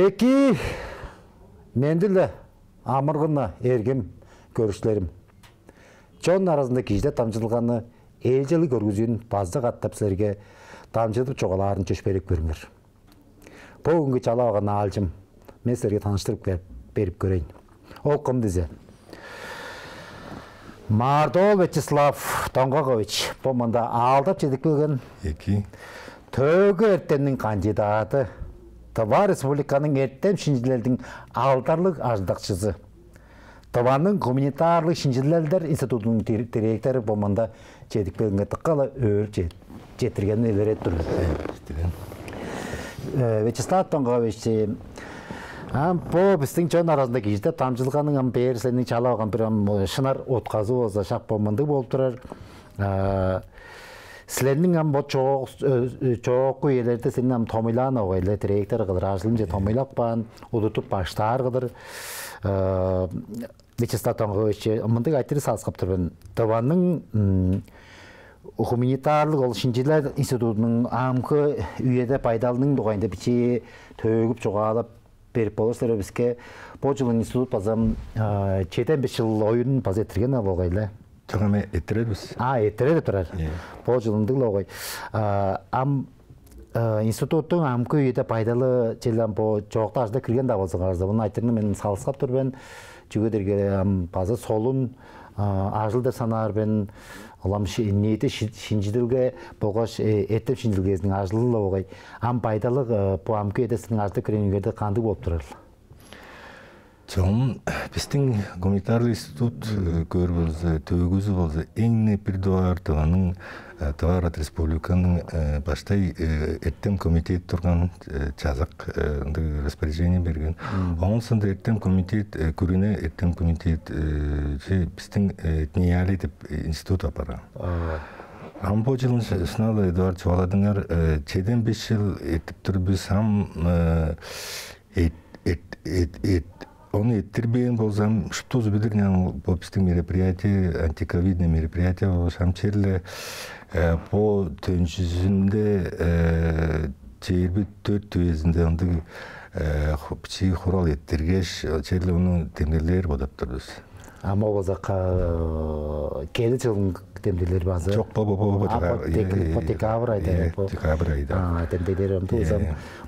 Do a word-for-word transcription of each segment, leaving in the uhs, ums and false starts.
Эки, мендиле амыргынна эргим көрүштерим. Чон аразында кижиде дамчылганы ээлчелиг көргүзүүн база катап силерге дамчыдып чугаалаарын чөпшээреп көрүңер. Бо хүнгү чалап алган аалчым, мен силерге таныштырып берип көрейн. Ол кым дизе, Мардоол Вячеслав Доңгакович, бо мында аалдап чедип келген. Эки. Төөгү эртемниң кандидаты, Тыва Республиканың эртем шинчилелдиң алдарлыг ажылдакчызы, Тываның гуманитарлыг шинчилелдер институтунуң директору бо мында чедип келгенге дыка-ла өөрүп четтиргенин илередип тур мен. Четтирген. Вячеслав Доңгакович, ам бо бистиң чон аразында кижиде дамчылганың ам бээр силерниң чалап алган бир ам шынар утказы болза, шак бо мындыг болуп турар. Силерниң ам бо чоок чоокку үелерде силерни ам томуйлаан огайле директор кылыр ажылынче томуйлап каан, удуртуп баштаар кылыр. Вячеслав Доңгакович, мындыг айтырыг салыксап тур мен. Тываның гуманитарлык ол шинчилер институтунуң амгы үеде байдалының дугайында бичии төөгүп чугаалап берип болур силер биске. Бо чылын институт база чеден беш чыл оюн база эрттирген болгай-ла. Чок, эме, эрттирер бис. А, эрттирер деп турар. Бо чылындыг-ла огай. Ам институттуң амгы үеде байдалы чилем бо чоокта ажылда кирген-даа болзуңарза, буну айтырны мен салыскап тур мен. Чүге дээрге ам база солун ажыл деп санаар мен. Улам ниити шинчидилге болгаш эртем шинчилгезиниң ажылы-ла огай. Ам байдалы бо амгы үеде силерниң ажылда кирген үеңерде кандыг болуп турар? Чогум бистиң гуманитарлык институт көөр болза, төөгүзү болза, эң-не бир дугаар Тываның, Тыва Арат Республиканың баштай эртем комитет турган, чазак ындыг распоряжение берген. Оон соонда эртем комитет, күрүне эртем комитет, че бистиң ТНИИЯЛИ деп институт апарган. Ам бо чылын шынап-ла, Эдуард, чугааладыңар, чеден беш чыл эртип тур бис. Ам эт эт эт эт ону эрттирбээн болза, шуптузу билир, ынчан бо бистиң мероприятие, антиковидное мероприятие болгаш ам черле бо төнчүзүнде, чээрби дөрт үезинде ындыг бичии хурал эрттиргеш, черле ону демдеглээр бодап тур бис. Ам ол болза келир чылын демдеглээр база? Чок, бо бо бо бо декабрь айда, бо декабрь айда демдеглээр. Ындыг болза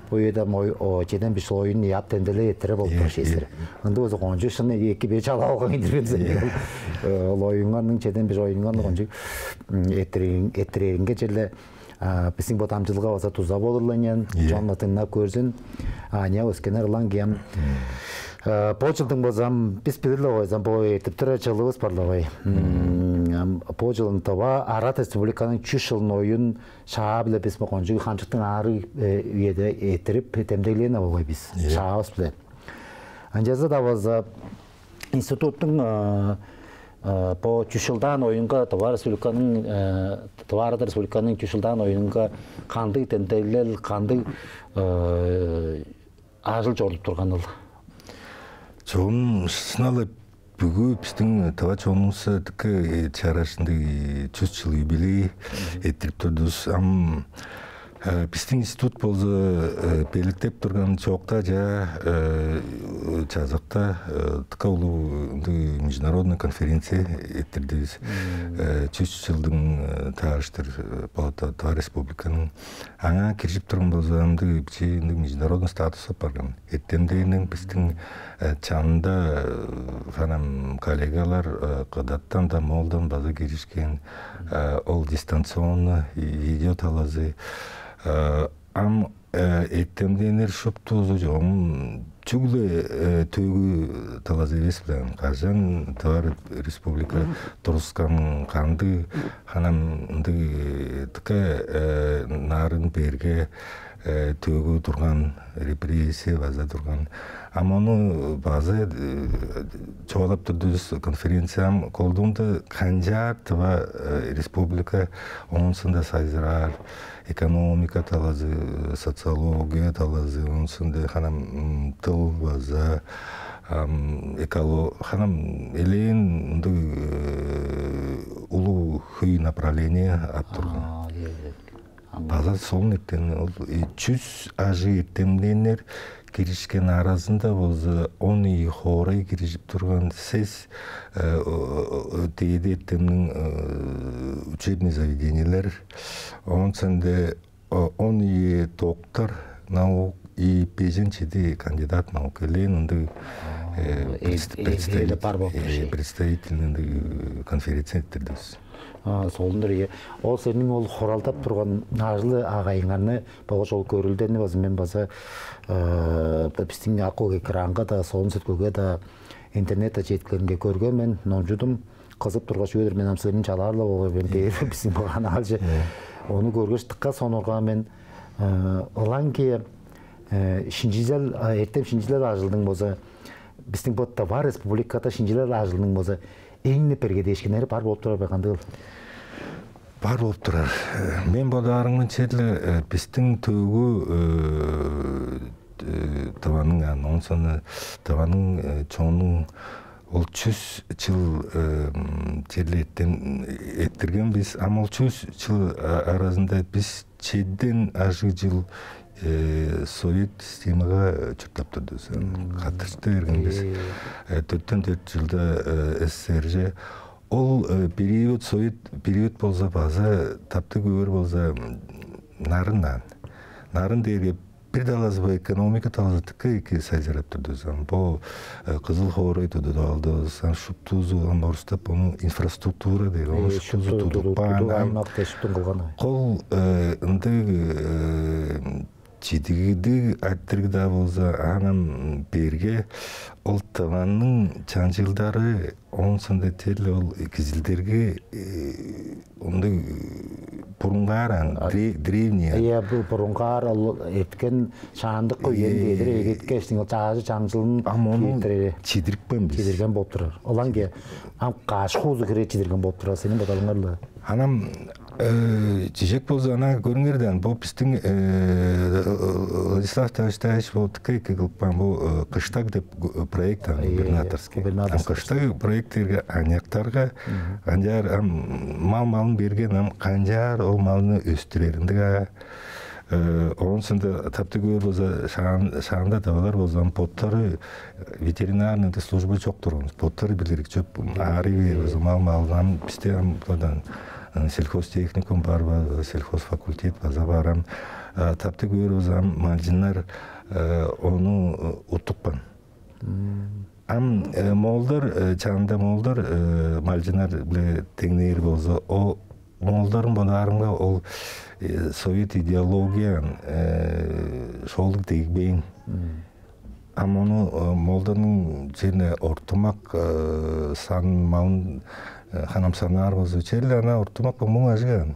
бо үеде чеден беш оюн яап демдеглеп эрттире болуп турар силер. Ындыг болза кончуг шын эки беш алып алган интервенция. Ол оюңарның, чеден беш оюңарның кончуг эрттиреринге черле бистиң бо дамчыдылга база дуза болур-ла ыйнаан, чон-на дыңнап көрзүн, аныяк өскеннер ылаң киям. Бо чылдың болза, бис билир-ле болгай, бо эртип турар чылывыс бар-ла болгай. Ам бо чылын Тыва Арат Республиканың чүс чылын оюн шаа-биле бис бо кончуг хамчыктың аарыг үеде эрттирип демдеглээн-не болгай бис шаавыс-биле. Ынчалза-даа болза институттуң бо чүс чылдаан оюнга, Тыва Республиканың, Тыва Арат Республиканың чүс чылдаан оюнунга кандыг демдеглел, кандыг ажыл чорудуп турганыл? Чогум шынап-ла бүгү бистиң тыва чонувус дыка чараш ындыг чүс чыл юбилей эрттирип турдувус. Ам бистиң институт болза белеткеп турган чоокта чаа чазакта дыка улуг ындыг международный конференция эрттирдивис. Чүс чылдың таарыштыр Тыва Республиканың аңаа киржип турган болза, ындыг бичии ындыг международный статус апарган. Эртемденнер бистиң чанында ханам коллегалар Кыдаттан да, Моолдан база киришкен, ол дистанционно видео талазы. Ам эртемденнер шуптузу чогум чүгле төөгү талазы эвес-биле, кажан Тыва Республика турускан, кандыг ханам ындыг дыка нарын берге төөгү турган, репрессия база турган. Ам ону база чугаалап турдувус конференция. Ам колдуунда канчаар Тыва Республика оонсунда сайзыраар, экономика талазы, социология талазы, оонсунда ханам тыл база, эколо ханам элээн ындыг улуг хөй направление ап турган. База солун эртемнер, ол чүс ажыг эртемденнер киришкен аразында болза, он ийи хоорай киржип турган, сес дээди эртемниң учебный заведениелер, оон сенде он ийи доктор наук и бежен чеди кандидат наук элээн ындыг представитель ындыг конференция эрттирдивис. Солундур, ийе. Ол сениң ол хоралдап турган ажылы агайыңарны болгаш ол көрүлдени база мен база бистиң акыл экранга да, солун сеткилге да, интернетте четкилеринге көрген мен, номчудум. Кызып тургаш, өөдүр мен ам силерни чалаар-ла болгай мен дээр бистиң баганаалчы. Ону көргеш, дыка сонурган мен. Ылаңгыя шинчилел, эртем шинчилел ажылдың болза, бистиң бо тыва республикада шинчилел ажылдың болза эң-не бергедээшкиннери бар болуп турар бе, кандыгыл? Бар болуп турар. Мен бодаарымга, черле бистиң төөгү Тываның, ан оон сону Тываның чонуң ол чүс чыл черле эртен эрттирген бис. Ам ол чүс чыл аразында бис чеден ажыг чыл совет системага чурттап турдувус. Каттышты берген бис. Төрттен төрт жылда СССР же. Ол период, совет период болза, база таптыг көөр болза, нарын аан. Нарын дээрге бир талазы бо экономика талазы дыка эки сайзырап турдувус. Бо кызыл хоорай тудуп алдывыс, шуптузу ам орустап ону инфраструктура дээр, ону шуптузу тудуп каан. Аймак дешиптен кылган. Кол ындыг чидигидиг аттырыг-даа болза, анам берге ол Тываның чаңчылдары, оон сондо тел ол кизилдерге ындыг бурунгаар аан, древний. Иә, бу бурунгаар ол эткен шаандык көйен дедир эгеткештиң ол чаажы чаңчылын ам ону чидирипкен бис. Чидирген болуп турар. Олан ке ам каш хуузу хире чидирген болуп турар сенин бодалыңар-ла. Анам чижек болза, ана көрүңер даан, бо бистиң Владислав Тавыштаевич бо дыка эки кылып каан, бо кыштаг деп проект ан, губернаторский. Губернаторский. Ам кыштаг проекттерге аныяктарга канчаар ам мал малын берген, ам канчаар ол малны өстүрерин дыгаа. Оон сондо таптыг көөр болза, шаанда тавалар болза, ам боттары ветеринарный служба чок турган. Боттары билирик чөп аарый бээр болза, мал малдан бисте ам бодан сельхозтехникум бар, сельхозфакультет база бар. Ам таптыг көөр болза, ам малчыннар ону уттупкан. Ам моолдар, чаанда моолдар малчыннар биле деңнээр болза, о моолдарын бодаарымга ол совет идеологиян шоолуг дегбээн. Ам ону моолдарның черне ортумак сан малын ханам санаар болза, черле ана ортумак муң ажыгаан.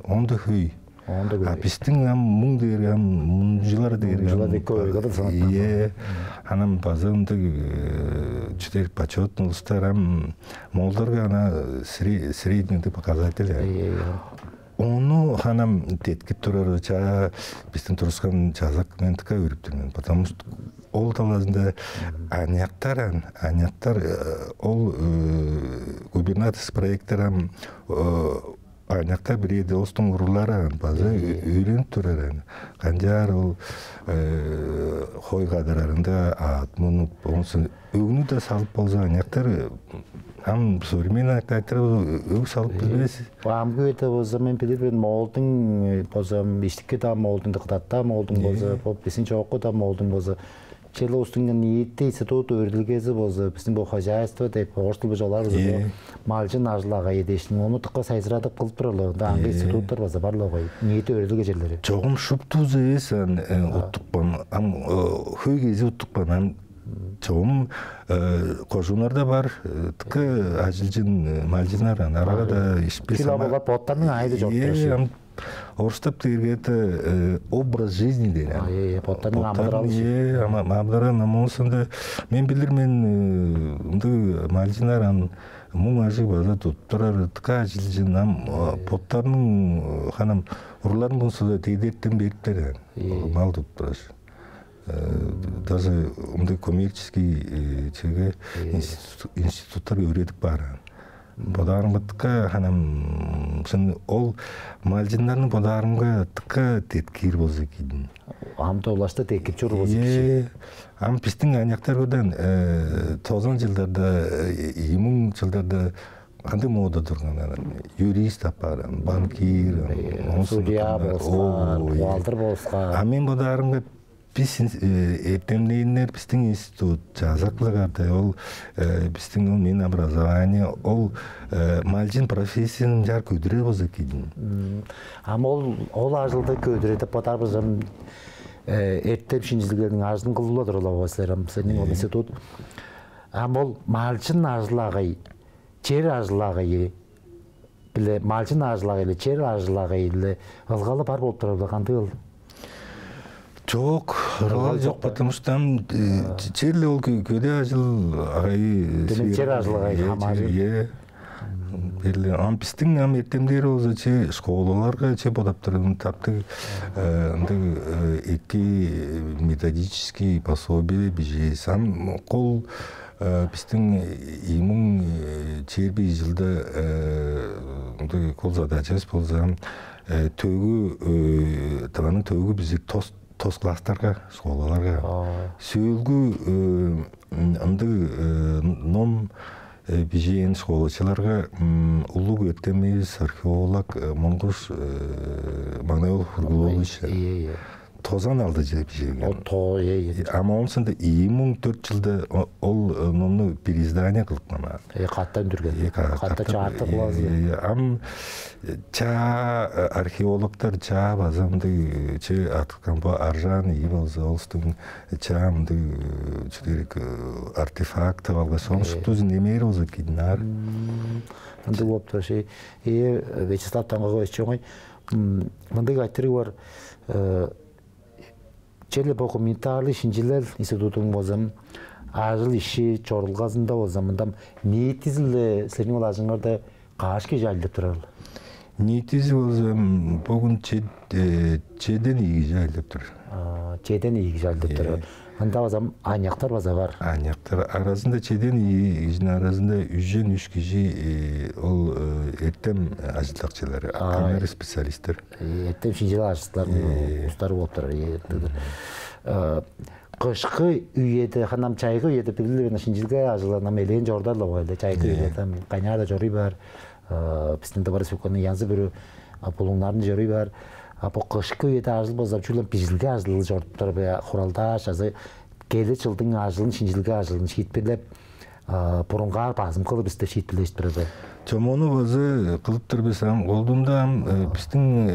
Онду хөй. Онду хөй. А бистиң ам муң дээр, ам мунчулар дээр. Мунчулар деп көргөдө санаттан. Ие. Анам база ындыг чүдер почетный улустар ам моолдарга ана средний показатель. Ие, ие. Ону ханам деткип турар чаа бистиң турускан чазак мен тыка көрүп тур мен. Потому что ол талазында аныяктар ан, аныяктар ол губернаторский проекттер ам аныяктар бирээде олустуң уруулары ан база өөренип турар ан. Канчаар ол хой кадарарында аът мунуп, оонсун өгнү да салып болза, аныяктар ам современный аныяктар өг салып билбес. Амгы үеде болза мен билир мен, моолдуң болза, иштикки-даа моолдуң, кыдаттаа моолдуң болза, бо бисин чоокку-даа моолдуң болза, черле устуңдан ниити институт өөрүлгези болза, бистиң бо хозяйство деп орус тилбе чугаалаар болза, малчын ажыл-агай дээштиң, ону дыка сайзырадып кылып турарлар. Ында аңгы институттар база бар-ла огай. Ниити өөрүлге черлери. Чогум шуптузу эвес ан уттупкан, ам хөй кези уттупкан, ам чогум кожууннарда бар дыка ажылчын малчыннар ан арага да ишпес. Чүл ам олар боттарның аайды чок. Ам орустап дээрге это образ жизни дээр. Боттарның амыдыралы. Ие, амыдырал намуусунда мен билир мен ындыг малчыннар ан муң ажыг база туттурар дыка ажылчын ам боттарның ханам урууларын болза дедертен бериптер. Мал туттурар. Даже ындыг коммерческий чеге институттар өөредип баар. Бодаарымга ханам Шын ол малчыннарны бодаарымга дыка деткиир болза кидин. Ам да улашта декип чор болза кижи. Ам бистиң аныяктар көден тозан жылдарда, ийи муң жылдарда кандыг мода турган, юрист апаар, банкир, судья болуска, бухгалтер болуска. А мен бодаарымга бис эртемнээннер, бистиң институт чаазак кылыгарды ол бистиң ол мен образование ол малчын профессияны чаар көдүрер болза кидин. Ам ол ол ажылды көдүрер деп бодаар болзам, эртем шинчилгелиниң ажылын кылып турар ол силер ам сениң ол институт. Ам ол малчын ажыл-агый, чер ажыл-агый биле малчын ажыл-агый-биле чер ажыл-агый-биле ылгалы бар болуп турар-ла кандыг ыл? Чок, ылгал чок, потому что ам черле ол көдээ ажыл-агайы. Демек чер ажыл-агайы хамааржыр. Э, бир-ле ам бистиң ам эртемдер болза че школаларга че бодап турдум таптыг ындыг эки методический пособие бижээс ам кол бистиң ийи муң чээрби жылда ындыг кол задачабыс болза ам төгү тываның төгү бизир тос тос класстарга, школаларга. Сөөлгү ындыг ном бижээн школачыларга улуг эртемивис археолог Монгуш Маңнай-оол Хургулович тозан алды чыл бижээн. Ама оон соонда ийи муң дөрт жылда ол номну переиздание кылып каан. Катта үндүрген. Катта чаартып кылазы. Ам чаа археологтар чаа база мындыг че аткан бо аржаан ийи болза олустуң чаа мындыг чүдерик артефакт алгаш ооң шуптузун немээр болза кидинаар. Ындыг болуп турар ши. Ээ, Вячеслав Таңгыгович, чоңой мындыг айтырыг бар. Черле бо гуманитарлыг шинчилел институтунуң болза ажыл иши чорулгазында болза мындам ниитизиле силерниң ол ажыңарда каш кижи ажылдап турарыл? Ниитизи болза бөгүн чеден ийи кижи ажылдап тур. Чеден ийи кижи ажылдап тур. Анда база аныяктар база бар. Аныяктар аразында чеден ийи кижиниң аразында үжен үч кижи ол эртем ажылдакчылары, аңар специалисттер. Эртем шинчилел ажылдакчыларының улустары болуп турар. Кышкы үеде, ханам чайгы үеде билдир шинчилге ажылы нам элээн чордар-ла бойле. Чайгы үеде там кайнаар-да чоруй баар. Биздин дыбар сүккөнү янзы бүрү булуңнарын чоруй баар. А бо кышкы үеде ажыл болза чүгле бижилге ажылы чорудуптар бе хуралдааш азы келе чылдың ажылын шинчилге ажылын шиитпирлеп бурунгаар базым кылып истеп шиитпирлешип турар бе? Чомону базы кылыптыр бис ам колдунда ам биздин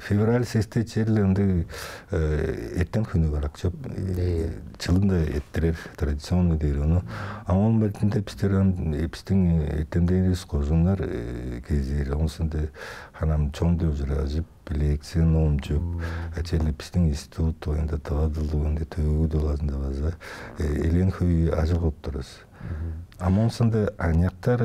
февраль сесте черле ындыг эртен хүнү барак чоп чылында эттирер традиционный дээр ону. А он бетинде биздер ам биздин эртемденибиз кожуннар кезээр онусунда ханам чон деп ужуражып лекция номчуп ачели биздин институт оюнда тыва дылдыгында төгү долазында база элен хөй ажык уттурус. А монсунда аныяктар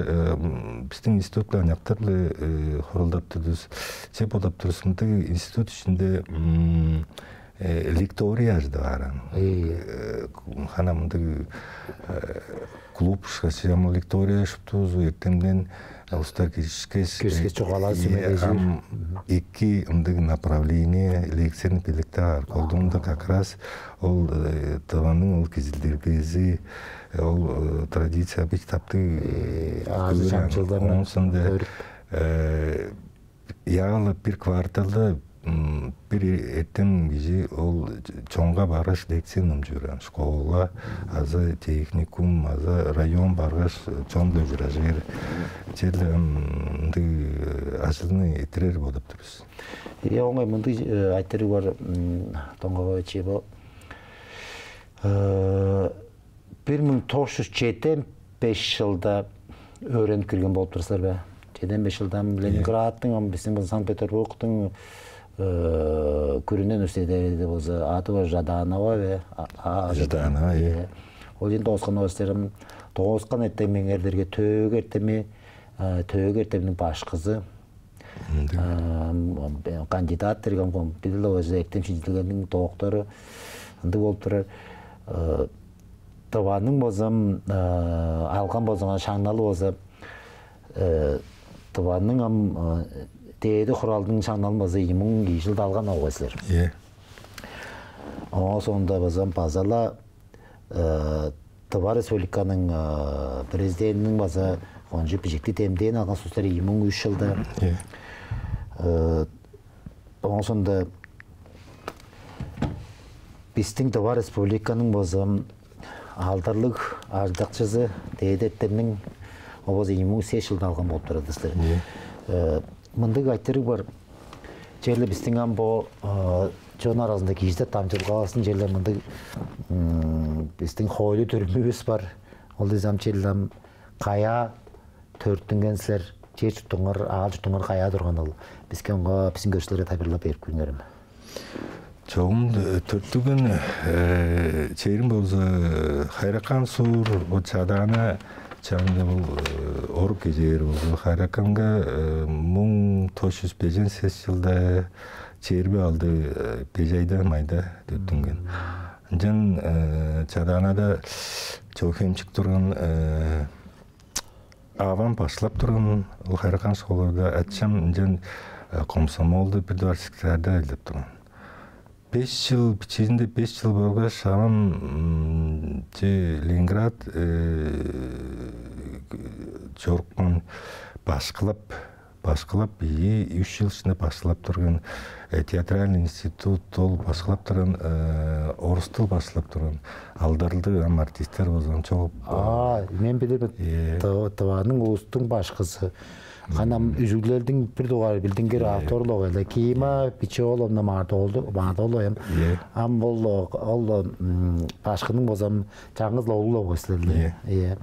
биздин институтта аныяктарлы хорулдап турдус. Че бодап турус мындай институт ичинде лекторий ажыдып ааран. Хана мындай клуб шкачы лектория шуптуузу эртемден улустар киришкеш киришкеш чугаалаар сүмележир ам эки ындыг направление лекцияны белектаар колдуунда как раз ол тываның ол кизилдирбези ол традиция бич таптыг аазы чаңчылдарынан онсунда яалы бир кварталда бир эртем кижи ол чонга баргаш лекция номчуур школага азы техникум азы район баргаш чон дөжүр ажыыр черле ындыг ажылны этирер болуп турус. Э оңой мындыг айтырыг бар тоңговой чебо бир муң тогуз жүз жетен беш жылда өөренип кирген болуп турсуңар бе? Жетен беш жылдан Ленинградтың ам биздин бул Санкт-Петербургтуң күрүнен университети болза ады бар Жаданова бе? Жаданова, э. Ол жерде оскан университетим тоғускан эртем меңерлерге төөгү эртеми төөгү эртемнин башкызы кандидат деген билдил өзү эртем шинчилгенин дооктору ындыг болуп турар. Тываның болзам алган болзуңар шаңналы болза Тываның ам дээди хуралдың шаңналын база ийи муң ийи чылда алган болгай силер. Оон соонда база база-ла Тыва Республиканың президентиниң база кончуг бижиктиг демдээн алган силер ийи муң үш чылда. Оон соонда бистиң Тыва Республиканың база алдарлыг ажылдакчызы дээди эртемниң ол база ийи муң сес чылда алган болуп турар-дыр силер. Мындыг айтырыг бар. Черле бистиң ам бо чон аразында кижи дамчылгазын черле мындыг бистиң хоойлу-дүрүмүвүс бар. Ол дезем черле ам каяа төрүттүнген силер, чер-чуртуңар, аал-чуртуңар каяа турган ол? Биске, оңга, бистиң көрүкчүлерге тайылбырлап берип көрүңерем. Чогум төрүттүнген черим болза Хайыракан суур, бо Чадаана чанында бул орук кежээр болза, Хайыраканга муң тос чүс бежен сес чылда чээрби алды бежайда майда төрүттүнген. Ынчан Чадаанада чогум хемчик турган, авам башкылап турган ол Хайыракан школада, ачам ынчан комсомолда бир дугаар секретарьда ажылдап турган. Беш чыл, бичиизинде беш чыл болгаш авам че Ленинград чорупкан, башкылап, башкылап, ийи-үш чыл ишинде башкылап турган театральный институт, ол башкылап турган, орус тыл башкылап турган, алдарлыг ам артисттер болза чогуп. Аа, мен билир мен. Тываның улустуң башкызы. Ханам үзүглелдиң бир дугаар билдингир авторлугу эле Кима Бичиоловна Мадолду Мадолоям. Ам ол ол башкының бозам чаңгыз оглу болгой силерде.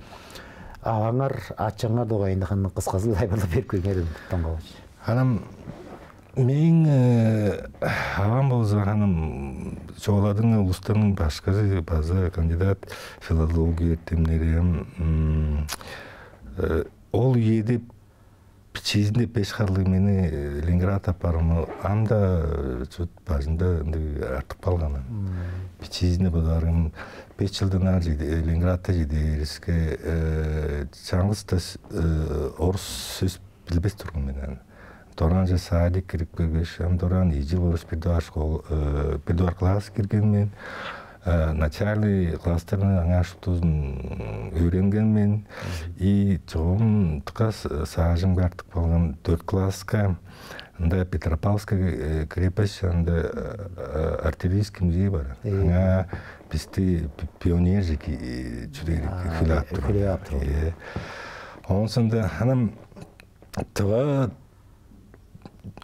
Аваңар, ачаңар дугайында ханам кыскасы тайылбырлап берип көрүңер, Доңгович. Ханам мээң авам болза ханам чоладың улустарның башкызы, база кандидат филология эртемнери. Ам ол үеде бичиизинде беш харлыг мени Ленинград аппарымы ам-да чут бажында ындыг артып калган. Бичиизинде бодаарым беш чылдан аар Ленинградта чедээриске чаңгыс-даа орус сөс билбес турган мен аны. Дораан же садик кирип келгеш, ам дораан ийи чыл орус бир дугаар школа, бир дугаар класс кирген мен. Начальный класстарны аңаа шуптузун өөренген мен. И чогум тыка саажымга артып калган дөрт класска ында Петропавловская крепость, анда артиллерийский музей бар. Аңаа бисти пионер же чүдээр хүлээп турган. Оон соонда анам Тыва,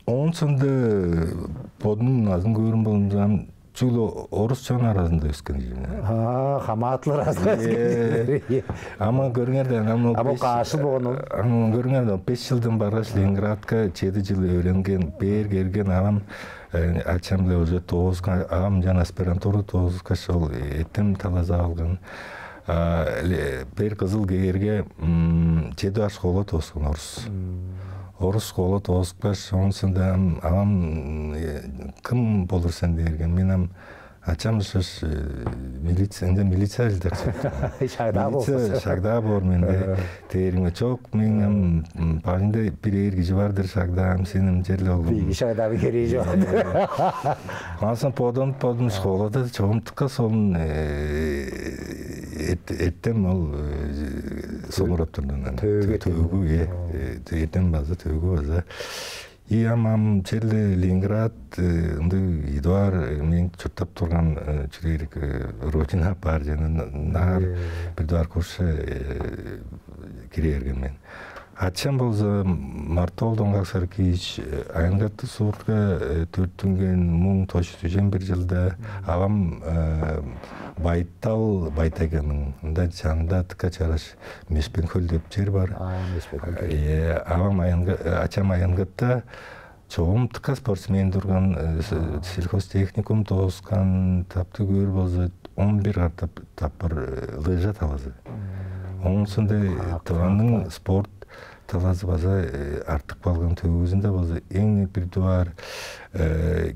оон соонда бодумнуң назын көөрүм болза, чүгле орус чон аразында өскен ийин. Аа, хамаатылар аразында өскен. Ама көрүңер даан, ам ол Ама беш каашыл болган ол. Ам көрүңер даан, беш чылдан баргаш Ленинградка чеди чыл өөренген, бээр келген, авам ачам биле уже доозган, авам жана аспирантура доозгаш, ол эртем талазы алган. Бир кызыл кээрге чеди аш школа тооскан орус. Орус школа тооскаш, оон соонда авам кым болур сен дээрге, мен ам ачам ышаш милиция, ында милиция ажылдакчы. Шагда Милиция болсун. Шагда боор менде дээриңме, чок, мен ам бажыңда бир эр кижи бар-дыр шагда, ам сен ам черле ол. Бийги шагда бир керээ жок. Ансам бодон бодун школада чогум тыкка солун эртем ол сомурап турдун. Төөгү. Төөгү, э. Эртем база, төөгү база. И ам ам черле Ленинград ындыг идуар мен чурттап турган чүрээрик родина бар жана наар бир дуар курс кире берген мен. Ачам болза Мартол Доңгак Саркиевич Айынгаты суурга төрүттүнген муң тос чүс үжен бир жылда. Авам Байтал Байтайганың ында чанында тыка чараш Меспенхөл деп чер бар. Аа, Меспенхөл. Э, авам Айынгы, ачам Айынгытта чогум тыка спортсмен турган, сельхозтехникум дооскан, таптыг өөр болза он бир катап таппыр лыжа талазы. Оон соонда Тываның спорт талазы база артып калган, төвүзүндө база эң бир дугаар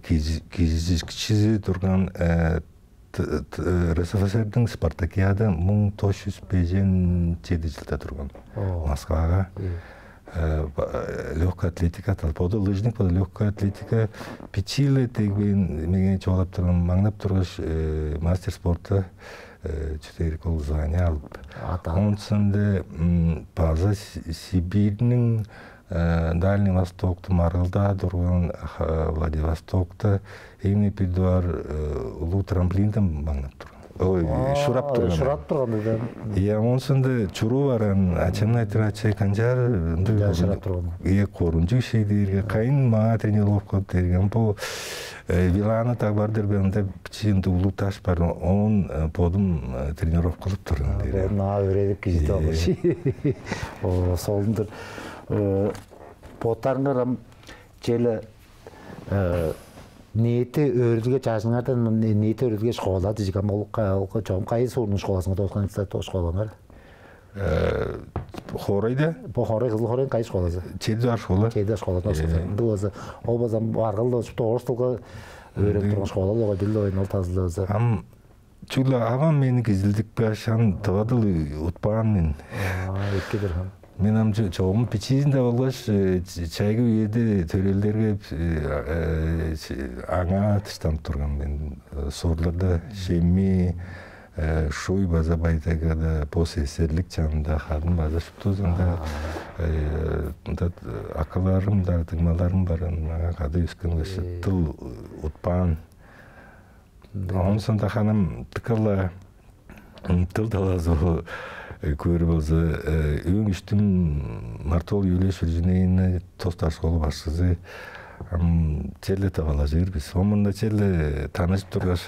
кижизикчизи турган РСФСР-дың спартакиада муң тос чүс бежен чеди жылда турган. Москвага. э, ба- э, лёгкая атлетика атал. Боду лыжник, боду лёгкая атлетика. Бичии-ле дегбейн меңээ чугаалап турган, маңнап тургаш, э, мастер спорта, э, чүдерик ол звание алып. Ата. Онсунда база Си- Сибирьниң, э, Дальний Востокта, маргылдаа турган, ха- Владивостокта эң бир дугаар, э, улуг трамплинде маңнап турган. Ой, шурап турган. Шурап турган деди. Иә, онсунда чуруу баран, ачамны айтыр, ачай канчаар ындыг. Шурап турган. Иә, корунчуг шей дээрге, кайын маа тренировка дээрге, бу, э, Вилана даг бар дербе, ында бичии ындыг улуг даш бар, оон, э, бодум, э, тренировкалап турган дээр. Бодун аа өөредип кижи. О, солундур. Э, боттарыңар ам чейле, э, ниити өөрүлге чажыңардан, ниити өөрүлге школа дижик, ам ол ка- ол ка- чогум кайы суурнуң школазынга дооскан, школаңар? Э, Хоорайда? Бо Хоорай, Кызыл Хоорайның кайы школазы? Чеди дугаар школа. Чеди дугаар школазы. Ындыг болза, ол болза аргалда шупту орус тылга өөренип турган школа болгай, бил оюн ол тазылы болза. Ам чүгле авам мени кизилдипкеш, ам тывадыл утпаан мен. Эки-дир хан. Мен ам чо- чогум бичиизинде болгаш, э, ч- чайгы үеде төрелдерге, э, э, ч- аңаа дыштанып турган мен. Э, Суурларда Шеми, э, Шуй база Бай-Тайгада, бо Сесерлик чанында, хадым база шуптузунда, э, мында акыларым да, дуңмаларым бар, мага кады өскен кылдыр тыл утпаан. Онсунда ханым тыкыла тыл талазы, э, көөр болза, э, өөң иштим Мартол Юлия Шүржүнейни тосташ болуп башкызы, ам черле тавалажыр бис. Омунда черле танышып тургаш,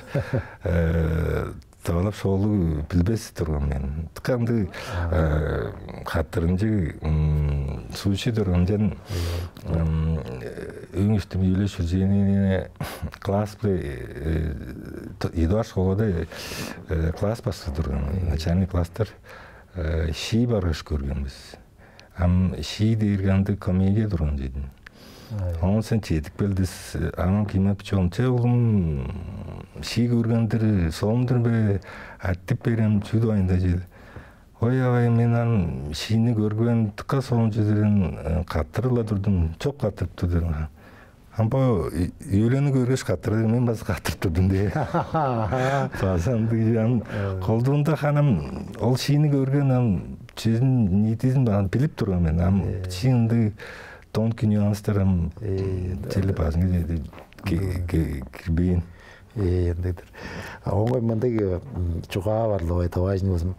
э, тавалап шоолу билбес турган мен. Тыканды, э, хаттырынчы, м, случай турган ден, м, э, өөң иштим Юлия Шүржүнейни класс бе, э, т- едуар школада, э, класс башкы турган, начальный класстар, э, шии баргаш көрген бис. Ам шии дээрге андыг комедия турган дедим. Оон сен чедип келдис, аңаа киймеп чонче улум шии көргендир, соомдур бе, аттып берем, чүдү айында чеди. Ой авай, мен ам шиини көрген, тыка соон чедирин каттырыла турдум, чок каттырып турдум. Ам бо Юлияны көргеш каттырдым, мен база каттырып турдум дээ. База ындыг ам колдуунда ханым ол шиини көрген, ам чүзүн ниитизин баан билип турган мен. Ам чи ындыг тонкий нюанстар ам чели базынга деди кирбээн. Ындыгдыр. Оңой мындыг чугаа барлыгы товайжын болзун.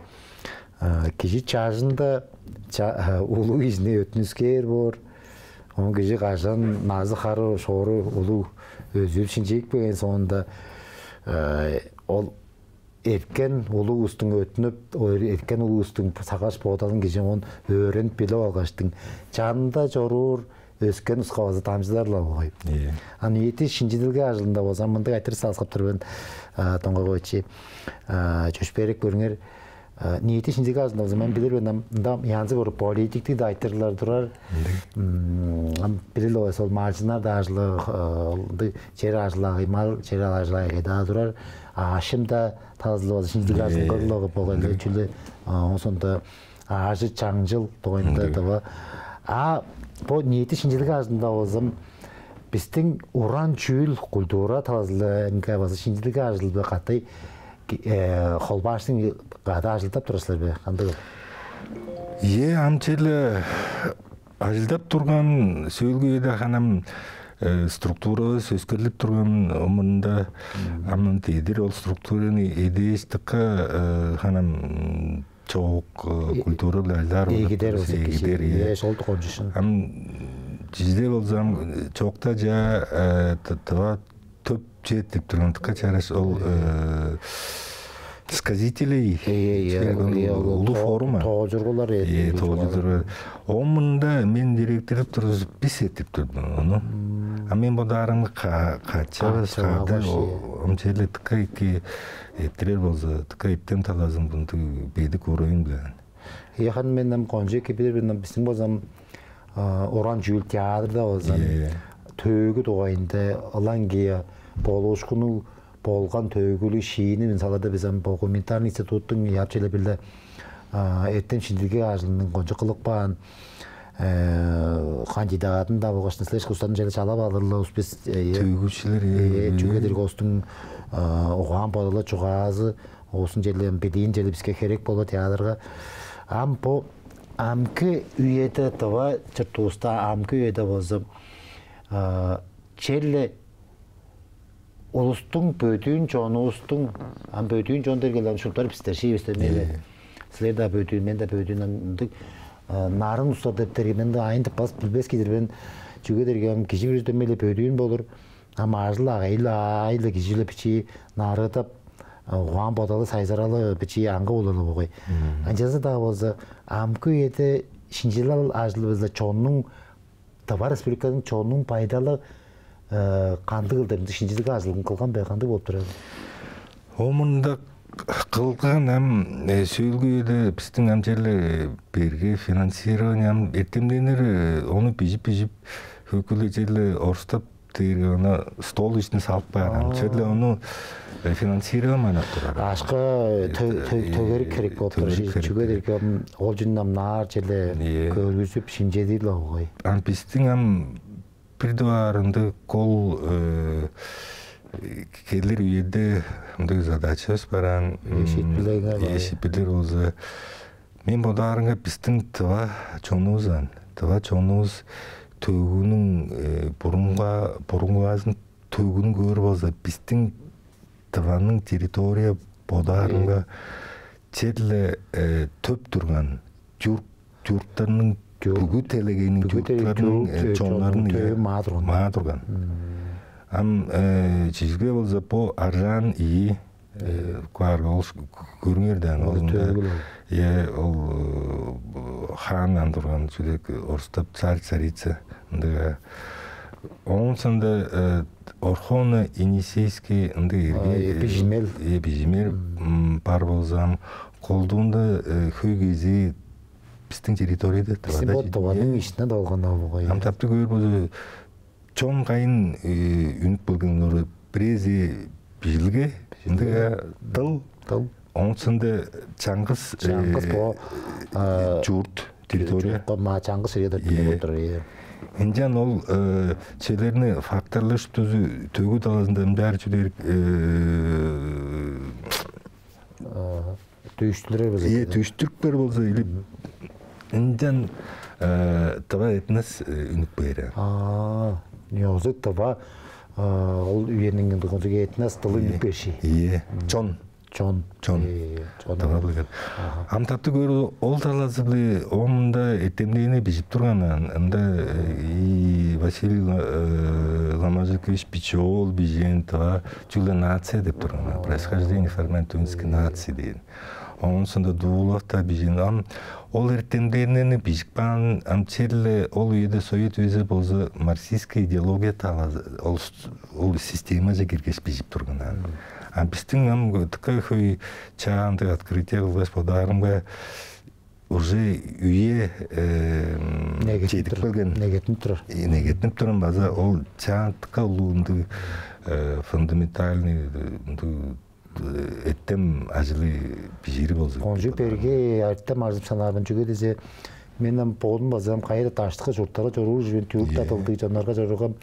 Кижи чажында улуу кижини өттүнүскээр боор. Оон кижи кажан назы-хары шоору улуг өзүп шинчип келген соонда, ол эрткен улуг улустуң өттүнүп, эрткен улуг улустуң сагаш боодалын кижи оон өөренип билип алгаштың, чанында чоруур өскен уска база дамчыдар-ла болгай. Ам ниити шинчилелге ажылында болза мындыг айтырыг салыксап тур мен, Доңгогович, чөпшээреп көрүңер. Ниити шинчилелге ажылында болза мен билир мен, ам мында янзы боор политиктиг да айтырлар турар. Ам билир ол маржыннар да ажылы, чер ажылаагы, мал чер ажылаагы да турар. Ашым да тазылы болза шинчилелге ажылын көрүлүп болгай чүле. Оон соонда аажы чаңчыл дугайында дава. А бо ниити шинчилелге ажылында болза бистиң уран чүүл культура талазыларынга база шинчилелге ажылы катай холбааштың кады ажылдап турасыздар бе? Кандыг? Е, ам черле ажылдап турган сөөлгү үеде ханам структурабыз өскерлип турган мурнунда ам дедир ол структураны эдээш тыкка ханам чоок культура-биле айлаар эгидер болза эгидер, ие. Солду кончушун. Ам чизде болзам чоокта жа тыва төп чет деп турган тыкка чараш ол сказителей. Ие, ие, улуу форума тоожургулар. Ие, тоожургулар. Омунда мен директорлук турузуп бис этип турдум ону. А мен бодаарымга качабыз кады омчеле тыкка эки эттирер болза тыкка эттен талазын бунту бедик уровень билен. Яхан мен нам кончу эки билир мен, биздин болзам уран чүүл театрда болзам төөгү дугайында ылаңгыя болуушкуну болган төөгүлү шиини мен салада бизем бо гуманитарный институттуң яапчылы биле эртем шинчилге ажылының кончу кылып каан кандидатын-даа болгаш силер устан черле чалап алырлар, успес. Төгүчүлер, э, чүге дээрге улустуң угаан-бодалы, чугаазы, улустуң черле билиин черле биске херек болур театрга. Ам бо амгы үеде, тыва чуртувуста амгы үеде болза, черле улустуң, бөдүүн чонувустуң, ам бөдүүн чон дээрге ам шуптар бистер, шиивистер мейле. Силер-даа бөдүүн, мен-даа бөдүүн, ындыг нарын улустар деп дээрге мен-даа айын тыппас, билбес кижи-дир мен. Чүге дээрге ам кижи бүрүзү дөмей-ле бөдүүн болур. Ам ажыл-агыйлы, аайы-ла кижи-ле бичии нарыыдап, угаан-бодалы сайзыралы бичии аңгы болур-ла болгай. Ынчалза-даа болза, амгы үеде шинчилел ажылы-биле чоннуң, Тыва Республиканың чоннуң байдалы кандыг кылдыр, шинчилел ажылын кылган бе, кандыг болуп турар? Ол мурнунда кылган, ам сөөлгү үеде бистиң ам черле берге финансирование, ам эртемденнер ону бижип-бижип, хөй-ле черле орустап дээрге, ону стол иштине салып каар. Ам черле ону финансирование манап турар. Ашка төгерик херек болуп турар. Чүге дээрге ол чүнү ам наар черле көргүзүп, шинчедир-ле болгай. Ам бистиң ам бир дугаарында кол келир үеде мындыг задачабыс бар аан. Шиитпирлер болза, мен бодаарымга, бистиң тыва чонувус аан, тыва чонувус төгүнүң бурунга, бурунгаазын төгүнү көөр болза, бистиң Тываның территория бодаарынга черле төп турган чурт, чурттарның, бүгү делегейниң чурттарының чоннарының төвү маа турган. Маа турган. Ам чижээ болза, бо аржаан ийи кварга ол көрүңер даан, ол ында, э, ол хаан ан турган чүдек, орустап царь, царица ындыга. Оон соонда Орхон-Енисейский ындыг эрге бижимел, э, бижимел бар болза, ам колдуунда хөй кезии бистиң территорияда, бистиң бо Тываның иштинде долган болгай. Ам таптыг көөр болза, чон кайын үнүп келген, олар бирээзи бижилге, ындыга дыл, дыл. Оон соонда чаңгыс, чаңгыс бо чурт, территория. Чуртка ма чаңгыс черге деп билип отур, э. Ынчан ол челерни факторлар шуптузу төгү талазында ынчаар чүдерик дүштүлер болза. Э, дүштүрүп бер болза, или ынчан тыва этнос үнүп бээр. А, ёзу тыва ол үениң ындыгынчыг этнос дылы үнүп бээр ши. Ие. Чон. Чон. Чон. Э, чон. Тыва билген. Ам таптыг көөр ол талазы-биле, омунда эртемнээни бижип турган, ында и Василий Ла-, э, Ламажикович Биче-оол бижээн, тыва чүгле нация деп турган. Происхождение формально тувинской нации деген. Оон соонда Дуулов-даа бижээн. Ам ол эртемденнерни бижип каан, ам черле ол үеде Совет үези болза, марксистская идеология талазы, ол, ол системаже киргеш бижип турган. Ам бистиң ам дыка хөй чаа ындыг открытие кылгаш, бодаарымга, уже үе чедип келген. Негеттинип турар. Негеттинип турган база ол чаа дыка улуу ындыг фундаментальный ындыг эртем ажылы бижиири болза. Кончуг берге эртем ажылып санаар мен, чүге дизе мен ам бодум база ам кайда даштыкы чурттарга чоруур чүвен, түрк дылдыг чоннарга чоруур ам.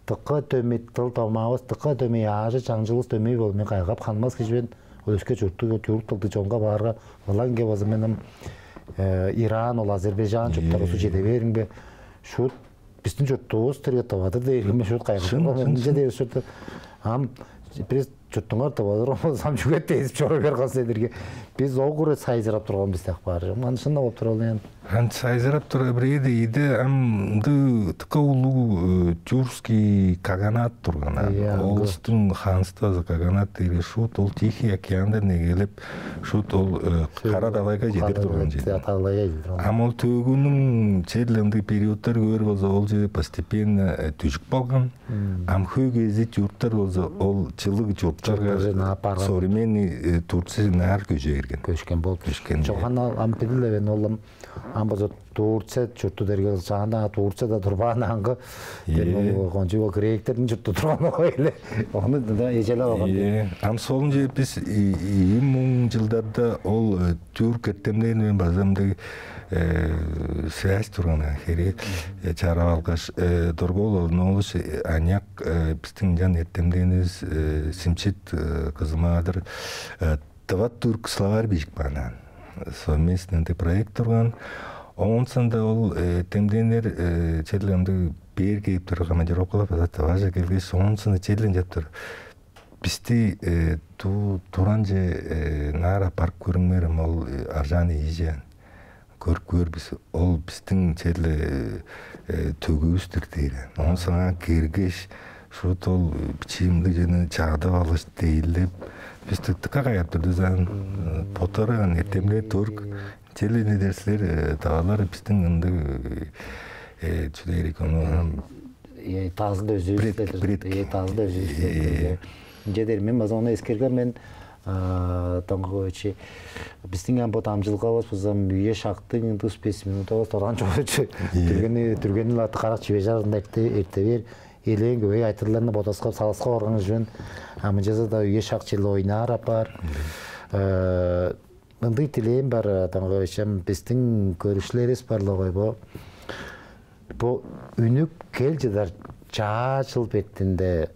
Дыка дөмей дыл домаавыс, дыка дөмей аажы-чаңчылывыс дөмей болуп, мен кайгап ханмас кижи мен. Ол өске чурттуг, түрк дылдыг чонга баарга, ылаңгыя база мен ам Иран, ол Азербайджан чурттарга чеде бээримге, шуут бистиң чуртувус дээрге Тывадыр дээрге мен шуут кайгап турган. Ынча дээр чурту. Ам бир чуртуңар Тывадыр болза, ам чүге дезип чоруй берган сен дээрге, бис огуре сайзырап турган бис деп баар. Ам шынап болуп тур ол, ыян. Ам сайзырап тура бирээде ийде, ам ындыг дыка улуг тюркский каганат турган. Ол улустуң ханствазы, каганат дээрге шуут ол Тихий океандан эгелеп, шуут ол Кара далайга чедир турган чер. Ам ол төөгүнүң черле ындыг периодтар көөр болза, ол чер постепенно дүжүп калган. Ам хөй кезии чурттар болза, ол чылыг чурттарга, современный Турция наар көже берген. Көшкен болуп. Көшкен. Чоган ам билдиле мен ол ам Ам база Турция чурту дээрге, чаанда Турцияда турбаан аңгы. Кончуг ол гректердин чурту турган ол эле. Ону да эжелеп алган. Ам солунче бис ийи муң жылдарда ол тюрк эртемнери менен база мындыг связь турган хере чарап алгаш, Доргол Олнолович аныяк бистиң ынчан эртемденивис Симчит Кызымаадыр тыва-тюрк словарь бижип каан аан. Совместный ындыг проект турган. Оон соонда ол эртемденнер черле ындыг бээр кээп турар, командировкалап база Тываже келгеш, оон соонда черле ынчап тур. Бисти ту туранче наар аппарып көрүңерем, ол аржаан ийижээн. Көрүп көөр бис, ол бистиң черле төгүвүс-түр дээр. Оон соңаа киргеш, шуут ол бичии мындыг чүвени чагыдып алгаш, дейлеп, бис дыка кайгап турдувус аан. Боттары аан эртемден турган. Черле не дээр силер, тывалар бистиң ындыг чү дээр ийик, ону дазыл өзүбүс предки, предки. Дазыл өзүбүс. Ынча дээр, мен база ону эскергем мен, Доңгогович. Бистиң ам бо дамчылгавыс база үе шактыг, ындыг беш минутувус турган чогучу. Дүргени дүргени латы карак чивеш арында эрте бээр. Элээн көбей айтырларны бодаскап салыска орган үжүн амынчазы да үе шак чили ойнаар апаар. Ындыг дилээм бар, Доңгогович, ам бистиң көрүкчүлеривис бар-ла огой бо. Бо үнүп кел чыдар чаа чыл бетинде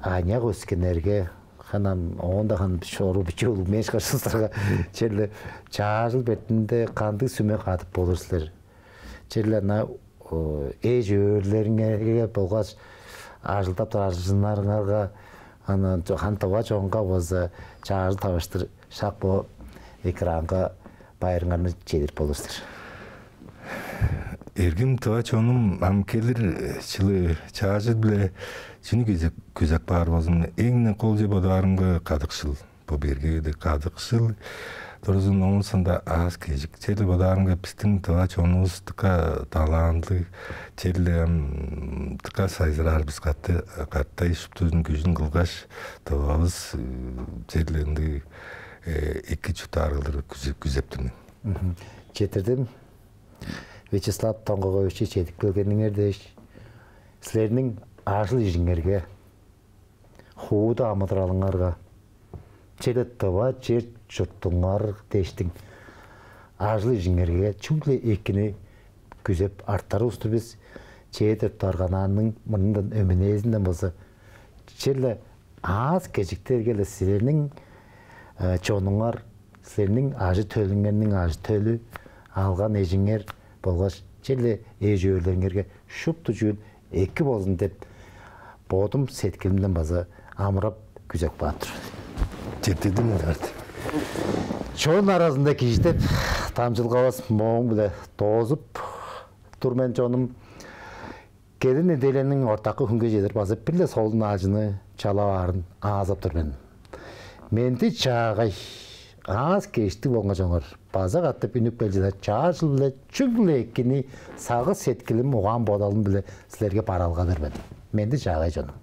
аныяк өскеннерге, ханам оонда хан шору бичи улуг меш кашыздарга черле чаа чыл бетинде кандыг сүме кадып болур силер? Черле ана эш-өөрлериңерге болгаш ажылдап турар ажылчыннарыңарга, аны хан тыва чонга болза чаа чыл тавыштыр шак бо экранга байырыңарны чедирип болур силер. Эргим тыва чонум, ам келир чылы чаа чыл-биле чүнү күзеп, күзеп каар болзун, эң-не кол чүве бодаарымга кадыкшыл. Бо берге кадыкшыл турзун, оон соонда аас-кежик. Черле бодаарымга бистиң тыва чонувус дыка талантылыг, черле ам дыка сайзыраар бис катты, каттай шуптузун күжүн кылгаш, тывавыс черле ындыг эки чурттаар кылдыр күзеп, күзеп тур мен. Четтирдим. Вячеслав Доңгогович, чедип келгениңер дээш, силерниң ажыл-ижиңерге, хууда амыдыралыңарга, чеде тыва чер-чуртуңар дээштиң ажыл-ижиңерге чүгле экини күзеп артар улус-тур бис. Чеде дарганаанның мурнундан, өмүнээзинден болза, черле аас-кежиктерге-ле силерниң чонуңар, силерниң ажы-төлүңерниң ажы-төлү, алган эжиңер болгаш черле эш-өөрлериңерге шупту чүүл эки болзун деп, бодум сеткилимден база амырап күзеп каап тур. Четтирдим, Эдуард. «Чон аразында кижи» деп дамчылгавыс мооң-биле доозуп тур мен, чонум. Келир неделяның ортакы хүнге чедир база бир-ле солун аалчыны чалап аарын аазап тур мен. Менди-чаагай, аас-кежиктиг болуңар, чонуңар. База катап үнүп кел чыдар чаа чыл-биле чүгле экини сагыш-сеткилим, угаан-бодалым-биле силерге бараалгадыр мен. Менди-чаагай, чонум.